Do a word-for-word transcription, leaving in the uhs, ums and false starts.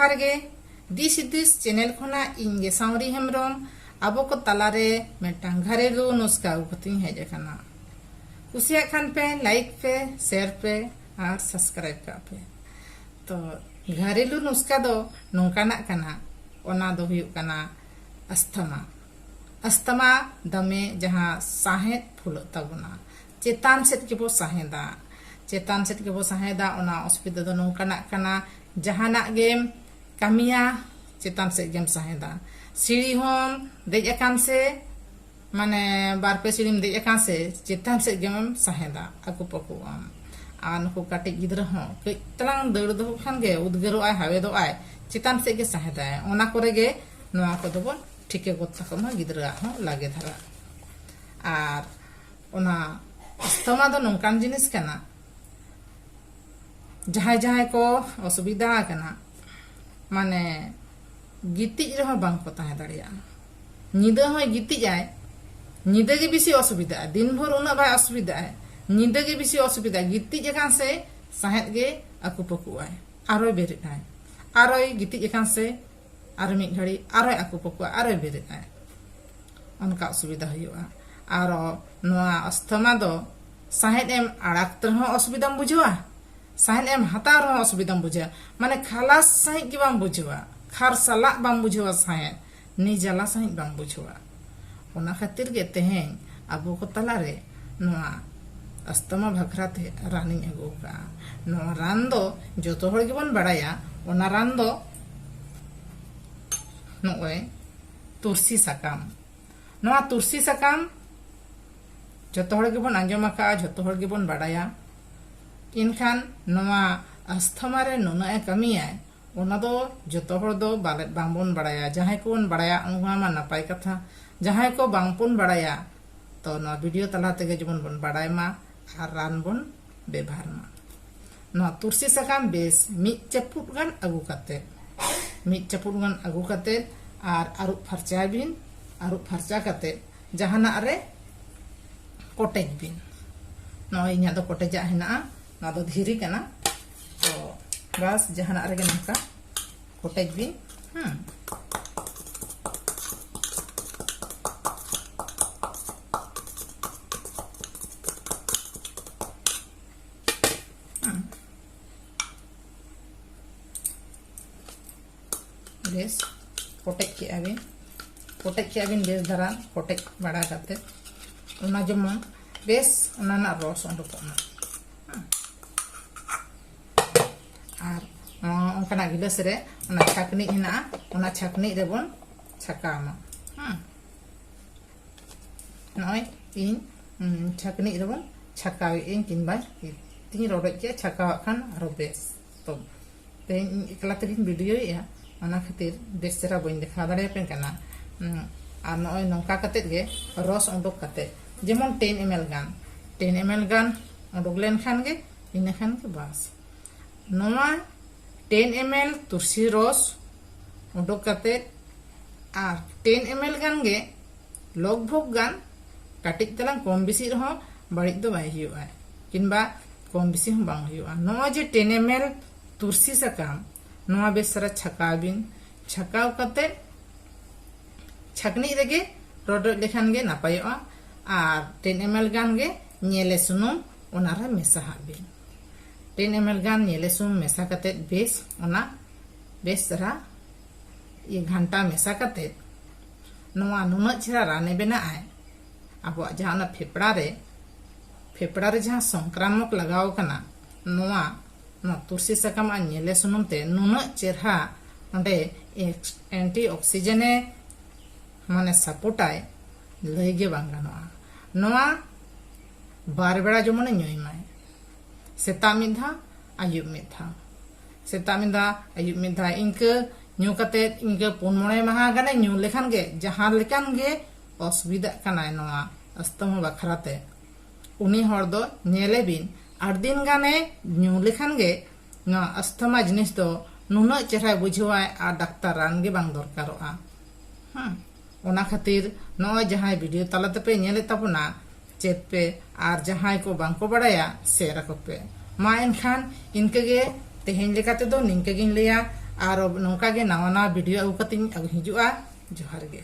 ᱡᱚᱦᱟᱨ ᱜᱮ, ᱫᱤᱥ ᱦᱩᱫᱤᱥ ᱪᱮᱱᱮᱞ ᱠᱷᱚᱱᱟᱜ ᱤᱧ ᱜᱮ ᱥᱟᱶᱨᱤ ᱦᱮᱢᱵᱨᱚᱢ ᱟᱵᱚ ᱠᱚ ᱛᱟᱞᱟᱨᱮ ᱢᱤᱫᱴᱟᱝ ᱜᱷᱟᱨᱮᱞᱩ ᱱᱩᱥᱠᱟ ᱟᱹᱜᱩ ᱠᱟᱛᱮᱧ ᱦᱮᱡ ᱟᱠᱟᱱᱟ᱾ ᱠᱩᱥᱤᱭᱟᱜ ᱠᱷᱟᱱ ᱯᱮ ᱞᱟᱭᱤᱠ ᱯᱮ, ᱥᱮᱭᱟᱨ ᱯᱮ ᱟᱨ ᱥᱟᱵᱥᱠᱨᱟᱭᱤᱵ ᱠᱟᱜ ᱯᱮ᱾ ᱛᱚ ᱜᱷᱟᱨᱮᱞᱩ ᱱᱩᱥᱠᱟ ᱫᱚ ᱱᱚᱝᱠᱟᱱᱟᱜ ᱠᱟᱱᱟ, ᱚᱱᱟ ᱫᱚ ᱦᱩᱭᱩᱜ ᱠᱟᱱᱟ ᱟᱥᱛᱷᱟᱢᱟ᱾ ᱟᱥᱛᱷᱟᱢᱟ ᱫᱚᱢᱮ ᱡᱟᱦᱟᱸ ᱥᱟᱦᱮᱫ ᱯᱷᱩᱞᱟᱹᱜ ᱛᱟᱵᱚᱱᱟ, ᱪᱮᱛᱟᱱ ᱥᱮᱫ ᱜᱮᱵᱚ ᱥᱟᱦᱮᱫᱟ, ᱪᱮᱛᱟᱱ ᱥᱮᱫ ᱜᱮᱵᱚ ᱥᱟᱦᱮᱫᱟ᱾ ᱚᱱᱟ ᱚᱥᱩᱵᱤᱫᱷᱟ ᱫᱚ ᱱᱚᱝᱠᱟᱱᱟᱜ ᱠᱟᱱᱟ, ᱡᱟᱦᱟᱱᱟᱜ ᱜᱮᱢ ᱠᱟᱹᱢᱤᱭᱟ ᱪᱮᱛᱟᱱ ᱥᱮᱫ ᱜᱮᱢ ᱥᱟᱦᱮᱫᱟ᱾ ᱥᱤᱲᱤ ᱦᱚᱸᱢ ᱫᱮᱡ ᱟᱠᱟᱱ ᱥᱮ, ᱢᱟᱱᱮ ᱵᱟᱨ ᱯᱮ ᱥᱤᱲᱤᱢ ᱫᱮᱡ ᱟᱠᱟᱱ ᱥᱮ ᱪᱮᱛᱟᱱ ᱥᱮᱫ ᱜᱮᱢ ᱥᱟᱦᱮᱫᱟ, ᱟᱹᱠᱩ ᱯᱟᱹᱠᱩ ᱟᱢ᱾ ᱟᱨ ᱱᱩᱠᱩ ᱠᱟᱹᱴᱤᱡ ᱜᱤᱫᱽᱨᱟᱹ ᱦᱚᱸ ᱠᱟᱹᱡ ᱛᱟᱞᱟᱝ ᱫᱟᱹᱲ ᱫᱚᱦᱚ ᱠᱷᱟᱱ ᱜᱮ ᱩᱫᱽᱜᱟᱹᱨᱚᱜ ᱟᱭ, ᱦᱟᱣᱮᱫᱚᱜ ᱟᱭ, ᱪᱮᱛᱟᱱ ᱥᱮᱫ ᱜᱮ ᱥᱟᱦᱮᱫᱟᱭ᱾ ᱚᱱᱟ ᱠᱚᱨᱮ ᱜᱮ ᱱᱚᱣᱟ ᱠᱚᱫᱚ ᱵᱚᱱ ᱴᱷᱤᱠᱟᱹ ᱜᱚᱫ ᱛᱟᱠᱚ ᱢᱟ, ᱜᱤᱫᱽᱨᱟᱹᱣᱟᱜ ᱦᱚᱸ ᱞᱟᱜᱮ ᱫᱷᱟᱨᱟ᱾ ᱟᱨ ᱚᱱᱟ ᱟᱥᱛᱷᱟᱢᱟ ᱫᱚ ᱱᱚᱝᱠᱟᱱ ᱡᱤᱱᱤᱥ ᱠᱟᱱᱟ, ᱡᱟᱦᱟᱸᱭ ᱡᱟᱦᱟᱸᱭ ᱠᱚ ᱚᱥᱩᱵᱤᱫᱷᱟ ᱟᱠᱟᱱᱟ, ᱢᱟᱱᱮ ᱜᱤᱛᱤᱡ ᱨᱮᱦᱚᱸ ᱵᱟᱝ ᱠᱚ ᱛᱟᱦᱮᱸ ᱫᱟᱲᱮᱭᱟᱜᱼᱟ᱾ ᱧᱤᱫᱟᱹ ᱦᱚᱸᱭ ᱜᱤᱛᱤᱡ ᱟᱭ, ᱧᱤᱫᱟᱹ ᱜᱮ ᱵᱮᱥᱤ ᱚᱥᱩᱵᱤᱫᱷᱟᱜᱼᱟ, ᱫᱤᱱ ᱵᱷᱳᱨ ᱩᱱᱟᱹᱜ ᱵᱟᱭ ᱚᱥᱩᱵᱤᱫᱷᱟᱜᱼᱟ, ᱧᱤᱫᱟᱹ ᱜᱮ ᱵᱮᱥᱤ ᱚᱥᱩᱵᱤᱫᱷᱟᱜᱼᱟ᱾ ᱜᱤᱛᱤᱡ ᱟᱠᱟᱱ ᱥᱮ ᱥᱟᱦᱮᱫ ᱜᱮ ᱟᱹᱠᱩ ᱯᱟᱹᱠᱩᱜᱼᱟᱭ, ᱟᱨᱚᱭ ᱵᱮᱨᱮᱫ ᱟᱭ, ᱟᱨᱚᱭ ᱜᱤᱛᱤᱡ ᱟᱠᱟᱱ ᱥᱮ ᱟᱨ ᱢᱤᱫ ᱜᱷᱟᱹᱲᱤ ᱟᱨᱚᱭ ᱟᱹᱠᱩ ᱯᱟᱹᱠᱩᱜᱼᱟ, ᱟᱨᱚᱭ ᱵᱮᱨᱮᱫ ᱟᱭ᱾ ᱚᱱᱠᱟ ᱚᱥᱩᱵᱤᱫᱷᱟ ᱦᱩᱭᱩᱜᱼᱟ᱾ ᱟᱨᱚ ᱱᱚᱣᱟ ᱟᱥᱛᱷᱟᱢᱟ ᱫᱚ ᱥᱟᱦᱮᱫ ᱮᱢ ᱟᱲᱟᱜ ᱛᱮᱦᱚᱸ ᱚᱥᱩᱵᱤᱫᱷᱟᱢ ᱵᱩᱡᱷᱟᱹᱣᱟ, ᱥᱟᱦᱮᱫ ᱮᱢ ᱦᱟᱛᱟᱣ ᱨᱮᱦᱚᱸ ᱚᱥᱩᱵᱤᱫᱷᱟᱢ ᱵᱩᱡᱷᱟᱹᱣᱟ᱾ ᱢᱟᱱᱮ ᱠᱷᱟᱞᱟᱥ ᱥᱟᱺᱦᱤᱡ ᱜᱮ ᱵᱟᱢ ᱵᱩᱡᱷᱟᱹᱣᱟ, ᱠᱷᱟᱨ ᱥᱟᱞᱟᱜ ᱵᱟᱢ ᱵᱩᱡᱷᱟᱹᱣᱟ ᱥᱟᱦᱮᱫ, ᱱᱤᱡᱟᱞᱟ ᱥᱟᱺᱦᱤᱡ ᱵᱟᱢ ᱵᱩᱡᱷᱟᱹᱣᱟ᱾ ᱚᱱᱟ ᱠᱷᱟᱹᱛᱤᱨ ᱜᱮ ᱛᱮᱦᱮᱧ ᱟᱵᱚ ᱠᱚ ᱛᱟᱞᱟᱨᱮ ᱱᱚᱣᱟ ᱟᱥᱛᱷᱟᱢᱟ ᱵᱟᱠᱷᱨᱟ ᱛᱮ ᱨᱟᱱᱤᱧ ᱟᱹᱜᱩ ᱟᱠᱟᱫᱼᱟ᱾ ᱱᱚᱣᱟ ᱨᱟᱱ ᱫᱚ ᱡᱚᱛᱚ ᱦᱚᱲ ᱜᱮᱵᱚᱱ ᱵᱟᱲᱟᱭᱟ᱾ ᱚᱱᱟ ᱨᱟᱱ ᱫᱚ ᱱᱚᱜᱼᱚᱭ ᱛᱩᱨᱥᱤ ᱥᱟᱠᱟᱢ᱾ ᱱᱚᱣᱟ ᱛᱩᱨᱥᱤ ᱥᱟᱠᱟᱢ ᱡᱚᱛᱚ ᱦᱚᱲ ᱜᱮᱵᱚᱱ ᱟᱸᱡᱚᱢ ᱟᱠᱟᱫᱼᱟ, ᱡᱚᱛᱚ ᱦᱚᱲ ᱜᱮᱵᱚᱱ ᱵᱟᱲᱟᱭᱟ᱾ ᱮᱱᱠᱷᱟᱱ ᱱᱚᱣᱟ ᱟᱥᱛᱷᱟᱢᱟ ᱨᱮ ᱱᱩᱱᱟᱹᱜ ᱮ ᱠᱟᱹᱢᱤᱭᱟᱭ, ᱚᱱᱟ ᱫᱚ ᱡᱚᱛᱚ ᱦᱚᱲ ᱫᱚ ᱵᱟᱞᱮ, ᱵᱟᱝᱵᱚᱱ ᱵᱟᱲᱟᱭᱟ᱾ ᱡᱟᱦᱟᱸᱭ ᱠᱚᱵᱚᱱ ᱵᱟᱲᱟᱭᱟ, ᱚᱱᱟ ᱢᱟ ᱱᱟᱯᱟᱭ ᱠᱟᱛᱷᱟ᱾ ᱡᱟᱦᱟᱸᱭ ᱠᱚ ᱵᱟᱝᱵᱚᱱ ᱵᱟᱲᱟᱭᱟ, ᱛᱚ ᱱᱚᱣᱟ ᱵᱷᱤᱰᱤᱭᱳ ᱛᱟᱞᱟ ᱛᱮᱜᱮ ᱡᱮᱢᱚᱱ ᱵᱚᱱ ᱵᱟᱲᱟᱭ ᱢᱟ ᱟᱨ ᱨᱟᱱ ᱵᱚᱱ ᱵᱮᱵᱷᱟᱨ ᱢᱟ᱾ ᱱᱚᱣᱟ ᱛᱩᱨᱥᱤ ᱥᱟᱠᱟᱢ ᱵᱮᱥ ᱢᱤᱫ ᱪᱟᱹᱯᱩᱫ ᱜᱟᱱ ᱟᱹᱜᱩ ᱠᱟᱛᱮ, ᱢᱤᱫ ᱪᱟᱹᱯᱩᱫ ᱜᱟᱱ ᱟᱹᱜᱩ ᱠᱟᱛᱮ ᱟᱨ ᱟᱹᱨᱩᱵ ᱯᱷᱟᱨᱪᱟᱭ ᱵᱤᱱ᱾ ᱟᱹᱨᱩᱵ ᱯᱷᱟᱨᱪᱟ ᱠᱟᱛᱮ ᱡᱟᱦᱟᱱᱟᱜ ᱨᱮ ᱠᱚᱴᱮᱡ ᱵᱤᱱ᱾ ᱱᱚᱜᱼᱚᱭ ᱤᱧᱟᱹᱜ ᱫᱚ ᱠᱚᱴᱮᱡᱟᱜ ᱦᱮᱱᱟᱜᱼᱟ, ᱱᱚᱣᱟ ᱫᱚ ᱫᱷᱤᱨᱤ ᱠᱟᱱᱟ᱾ ᱛᱚ ᱵᱟᱥ ᱡᱟᱦᱟᱱᱟᱜ ᱨᱮᱜᱮ ᱱᱚᱝᱠᱟ ᱠᱚᱴᱮᱡ ᱵᱤᱱ᱾ ᱦᱮᱸ᱾ ᱵᱮᱥ ᱠᱚᱴᱮᱡ ᱠᱮᱜᱼᱟ ᱵᱤᱱ, ᱠᱚᱴᱮᱡ ᱠᱮᱜᱼᱟ ᱵᱤᱱ ᱵᱮᱥ ᱫᱷᱟᱨᱟ ᱠᱚᱴᱮᱡ ᱵᱟᱲᱟ ᱠᱟᱛᱮ ᱚᱱᱟ ᱡᱮᱢᱚᱱ ᱵᱮᱥ ᱚᱱᱟ ᱨᱮᱱᱟᱜ ᱨᱚᱥ ᱩᱰᱩᱠᱚᱜ ᱢᱟ᱾ ᱟᱨ ᱚᱱᱠᱟᱱᱟᱜ ᱜᱤᱞᱟᱹᱥ ᱨᱮ ᱚᱱᱟ ᱪᱷᱟᱠᱱᱤ ᱦᱮᱱᱟᱜᱼᱟ, ᱚᱱᱟ ᱪᱷᱟᱠᱱᱤ ᱨᱮᱵᱚᱱ ᱪᱷᱟᱠᱟᱣ ᱢᱟ᱾ ᱦᱮᱸ, ᱱᱚᱜᱼᱚᱭ ᱤᱧ ᱪᱷᱟᱠᱱᱤ ᱨᱮᱵᱚᱱ ᱪᱷᱟᱠᱟᱣᱮᱫ ᱟᱹᱧ ᱠᱤᱝᱵᱟ ᱛᱤᱧ ᱨᱚᱰᱚᱡ ᱠᱮᱫᱼᱟ, ᱪᱷᱟᱠᱟᱣᱟᱜ ᱠᱷᱟᱱ ᱟᱨᱚ ᱵᱮᱥ᱾ ᱛᱚ ᱛᱮᱦᱮᱧ ᱤᱧ ᱮᱠᱞᱟ ᱛᱮᱜᱮᱧ ᱵᱷᱤᱰᱤᱭᱳᱭᱮᱫᱼᱟ, ᱚᱱᱟ ᱠᱷᱟᱹᱛᱤᱨ ᱵᱮᱥ ᱪᱮᱦᱨᱟ ᱵᱟᱹᱧ ᱫᱮᱠᱷᱟᱣ ᱫᱟᱲᱮᱭᱟᱯᱮ ᱠᱟᱱᱟ᱾ ᱟᱨ ᱱᱚᱜᱼᱚᱭ ᱱᱚᱝᱠᱟ ᱠᱟᱛᱮᱫ ᱜᱮ ᱨᱚᱥ ᱩᱰᱩᱠ ᱠᱟᱛᱮᱫ ᱡᱮᱢᱚᱱ ᱴᱮᱱ ᱮᱢ ᱮᱞ ᱜᱟᱱ, ᱴᱮᱱ ᱮᱢ ᱮᱞ ᱜᱟᱱ ᱩᱰᱩᱠ ᱞᱮᱱᱠᱷᱟᱱ ᱜᱮ, ᱤᱱᱟᱹ ᱠᱷᱟᱱ ᱜᱮ ᱵᱟᱥ᱾ ᱱᱚᱣᱟ ᱴᱮᱱ ᱮᱢ ᱮᱞ ᱛᱩᱨᱥᱤ ᱨᱚᱥ ᱩᱰᱩᱠ ᱠᱟᱛᱮᱫ ᱟᱨ ᱴᱮᱱ ᱮᱢ ᱮᱞ ᱜᱟᱱ ᱜᱮ ᱞᱚᱜᱽ ᱵᱷᱚᱜᱽ ᱜᱟᱱ ᱠᱟᱹᱴᱤᱡ ᱛᱟᱞᱟᱝ ᱠᱚᱢ ᱵᱮᱥᱤ ᱨᱮᱦᱚᱸ ᱵᱟᱹᱲᱤᱡ ᱫᱚ ᱵᱟᱭ ᱦᱩᱭᱩᱜᱼᱟ, ᱠᱤᱝᱵᱟ ᱠᱚᱢ ᱵᱮᱥᱤ ᱦᱚᱸ ᱵᱟᱝ ᱦᱩᱭᱩᱜᱼᱟ᱾ ᱱᱚᱜᱼᱚᱭ ᱡᱮ ᱴᱮᱱ ᱮᱢ ᱮᱞ ᱛᱩᱨᱥᱤ ᱥᱟᱠᱟᱢ, ᱱᱚᱣᱟ ᱵᱮᱥ ᱪᱮᱦᱨᱟ ᱪᱷᱟᱠᱟᱣ ᱵᱤᱱ᱾ ᱪᱷᱟᱠᱟᱣ ᱠᱟᱛᱮ ᱪᱷᱟᱠᱱᱤ ᱨᱮᱜᱮ ᱨᱚᱰᱚᱡ ᱞᱮᱠᱷᱟᱱ ᱜᱮ ᱱᱟᱯᱟᱭᱚᱜᱼᱟ᱾ ᱟᱨ ᱴᱮᱱ ᱮᱢ ᱮᱞ ᱜᱟᱱ ᱜᱮ ᱧᱮᱞᱮ ᱥᱩᱱᱩᱢ ᱚᱱᱟᱨᱮ ᱢᱮᱥᱟ ᱦᱟᱜ ᱵᱤᱱ᱾ ᱴᱮᱱ ᱮᱢ ᱮᱞ ᱜᱟᱱ ᱧᱮᱞᱮ ᱥᱩᱱᱩᱢ ᱢᱮᱥᱟ ᱠᱟᱛᱮ ᱵᱮᱥ ᱚᱱᱟ ᱵᱮᱥ ᱪᱮᱦᱨᱟ ᱤᱭᱟᱹ ᱜᱷᱟᱱᱴᱟ ᱢᱮᱥᱟ ᱠᱟᱛᱮ ᱱᱚᱣᱟ ᱱᱩᱱᱟᱹᱜ ᱪᱮᱦᱨᱟ ᱨᱟᱱᱮ ᱵᱮᱱᱟᱜᱼᱟᱭ᱾ ᱟᱵᱚᱣᱟᱜ ᱡᱟᱦᱟᱸ ᱚᱱᱟ ᱯᱷᱮᱯᱲᱟ ᱨᱮ, ᱯᱷᱮᱯᱲᱟ ᱨᱮ ᱡᱟᱦᱟᱸ ᱥᱚᱝᱠᱨᱟᱢᱚᱠ ᱞᱟᱜᱟᱣ ᱠᱟᱱᱟ, ᱱᱚᱣᱟ ᱱᱚᱣᱟ ᱛᱩᱨᱥᱤ ᱥᱟᱠᱟᱢ ᱟᱨ ᱧᱮᱞᱮ ᱥᱩᱱᱩᱢ ᱛᱮ ᱱᱩᱱᱟᱹᱜ ᱪᱮᱨᱦᱟ ᱚᱸᱰᱮ ᱮᱠᱥ-, ᱮᱱᱴᱤ ᱚᱠᱥᱤᱡᱮᱱᱮ ᱢᱟᱱᱮ ᱥᱟᱯᱳᱨᱴᱟᱭ, ᱞᱟᱹᱭ ᱜᱮ ᱵᱟᱝ ᱜᱟᱱᱚᱜᱼᱟ᱾ ᱱᱚᱣᱟ ᱵᱟᱨ ᱵᱮᱲᱟ ᱡᱮᱢᱚᱱᱮ ᱧᱩᱭ ᱢᱟᱭ, ᱥᱮᱛᱟᱜ ᱢᱤᱫ ᱫᱷᱟᱣ, ᱟᱹᱭᱩᱵ ᱢᱤᱫ ᱫᱷᱟᱣ, ᱥᱮᱛᱟᱜ ᱢᱤᱫ ᱫᱷᱟᱣ, ᱟᱹᱭᱩᱵ ᱢᱤᱫ ᱫᱷᱟᱣ, ᱤᱱᱠᱟᱹ ᱧᱩ ᱠᱟᱛᱮ ᱤᱱᱠᱟᱹ ᱯᱩᱱ ᱢᱚᱬᱮ ᱢᱟᱦᱟ ᱜᱟᱱᱮ ᱧᱩ ᱞᱮᱠᱷᱟᱱ ᱜᱮ ᱡᱟᱦᱟᱸ ᱞᱮᱠᱟᱱ ᱜᱮ ᱚᱥᱩᱵᱤᱫᱷᱟᱜ ᱠᱟᱱᱟᱭ ᱱᱚᱣᱟ ᱟᱥᱛᱚᱢᱟ ᱵᱟᱠᱷᱨᱟ ᱛᱮ, ᱩᱱᱤ ᱦᱚᱲ ᱫᱚ ᱧᱮᱞᱮ ᱵᱤᱱ, ᱟᱴ ᱫᱤᱱ ᱜᱟᱱᱮ ᱧᱩ ᱞᱮᱠᱷᱟᱱ ᱜᱮ ᱱᱚᱣᱟ ᱟᱥᱛᱷᱚᱢᱟ ᱡᱤᱱᱤᱥ ᱫᱚ ᱱᱩᱱᱟᱹᱜ ᱪᱮᱦᱨᱟᱭ ᱵᱩᱡᱷᱟᱹᱣᱟᱭ ᱟᱨ ᱰᱟᱠᱛᱟᱨ ᱨᱟᱱ ᱜᱮ ᱵᱟᱝ ᱫᱚᱨᱠᱟᱨᱚᱜᱼᱟ᱾ ᱦᱮᱸ, ᱚᱱᱟ ᱠᱷᱟᱹᱛᱤᱨ ᱱᱚᱜᱼᱚᱭ ᱡᱟᱦᱟᱸᱭ ᱵᱷᱤᱰᱤᱭᱳ ᱛᱟᱞᱟ ᱛᱮᱯᱮ ᱧᱮᱞᱮᱫ ᱛᱟᱵᱚᱱᱟ, ᱪᱮᱫ ᱯᱮ, ᱟᱨ ᱡᱟᱦᱟᱸᱭ ᱠᱚ ᱵᱟᱝ ᱠᱚ ᱵᱟᱲᱟᱭᱟ, ᱥᱮᱭᱟᱨ ᱟᱠᱚ ᱯᱮ᱾ ᱢᱟ ᱮᱱᱠᱷᱟᱱ ᱤᱱᱠᱟᱹ ᱜᱮ ᱛᱮᱦᱮᱧ ᱞᱮᱠᱟ ᱛᱮᱫᱚ ᱱᱤᱝᱠᱟᱹ ᱜᱤᱧ ᱞᱟᱹᱭᱟ᱾ ᱟᱨ ᱱᱚᱝᱠᱟ ᱜᱮ ᱱᱟᱣᱟ ᱱᱟᱣᱟ video ᱟᱹᱜᱩ ᱠᱟᱛᱮᱧ ᱦᱤᱡᱩᱜᱼᱟ᱾ ᱡᱚᱦᱟᱨ ᱜᱮ᱾